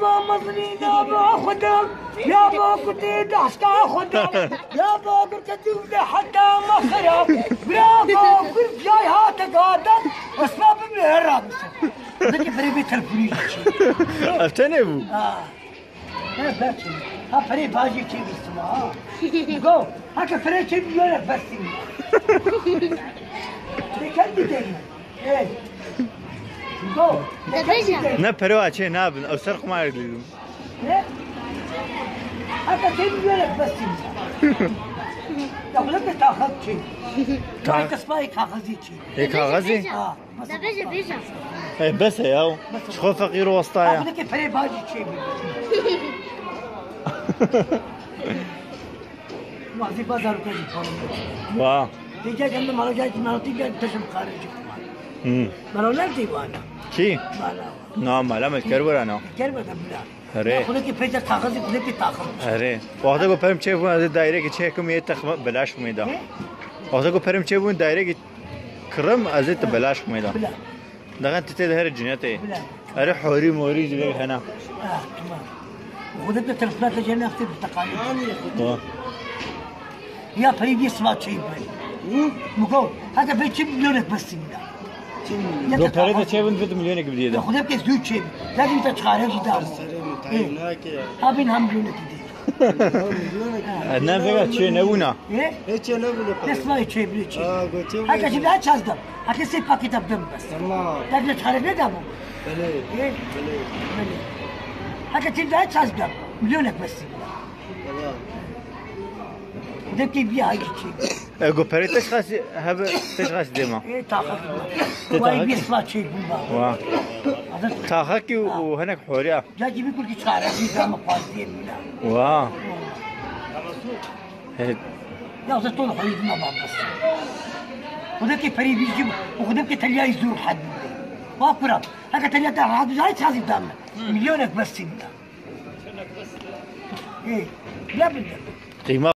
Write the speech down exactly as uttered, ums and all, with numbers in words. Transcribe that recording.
Ba mezlî da ba xwe da, ya ba kutê dahşka xwe da, ya ba gurketû de heta mexera, bira ba gur cay hate gadan, esma bi me her rabise. Zeki bire bir telefonî çi. Ev tenê bû. Ha. Ne berçin. Ha perê bajê çê bistime ha. Go. Ha ke perê çê biyore bestim. Tekel bir değil. Hey. Go. Tekel bir değil. Ne pere wa çê nabin. Ew ser xumar dilim. Ne? Ha ke çê biyore bestim. Ya bu ne taxat çê. Ta- Taxat spayı kaxızı çê. E kaxızı? Ha. Da bêje, bêje. Hey, bes e ya. Ji xwe feqîr û westa ye. Abi, perê bajî çê bû. Wazî bazar û kejî palim. Wa. Dîge gel mala gel ki mala tî gel teşim xaricî. Hmm. Mala ne dî wana? Kî? Mala. Na, mala me ker wera na. Ker wera bila. Erê. Xulekî pêce taxizî, xulekî taxiz. Erê. Wexta ku perim çêbûn, ez ê dayrekî çêkim yê te xima belaş bûmê da. Ne? Wexta ku perim çêbûn, dayrekî kirim, ez ê te belaş bûmê da. Bila. Dexen tu tê de herî cinetê. Bila. Erê horî morî jî vê hene. Ah, tamam. Xulekî telefona te cem yaptı bir takalî. Tamam. Ya peyvî siva çêbû. Hı? Min got, heke vê çi milyonek bestî min da. Çi milyon? Do pere de çêbûn vê milyonek bidî de. Xwedê ke zû çêbû. Lakin te çare jî da. Serê min tayîn nake ya. Abin ha milyonek dî. Milyonek. Ne vega çê nebûna. E? Hiç çê nebûna. Ne siva çêbû çê. Aa, got çê. Heke jî daha çazdam. Heke sê paket abdem bes. Tamam. Lakin çare ne da bu? Belê. E? Belê. Belê. Heke jî daha çazdam. Milyonek bestî. Tamam. Depkê bî hayî çê. E, go perê te xasî hebe, te xasî dêma. E, taxa. Te taxa. Vay, bir sla çê bû ba. Wa. Taxa ki û hinek horiya. Ya ki bir kurki çare bir dama fazla mina. Wa. He. Ya sen ton hayî buna bak. Xwedê ke perê bî jî, û xwedê ke teliyayî zû rehet bû. Wa kura. Heke teliya te rehet bû, çazî dame. Milyonek bestî mina. E, ne bileyim. Qîma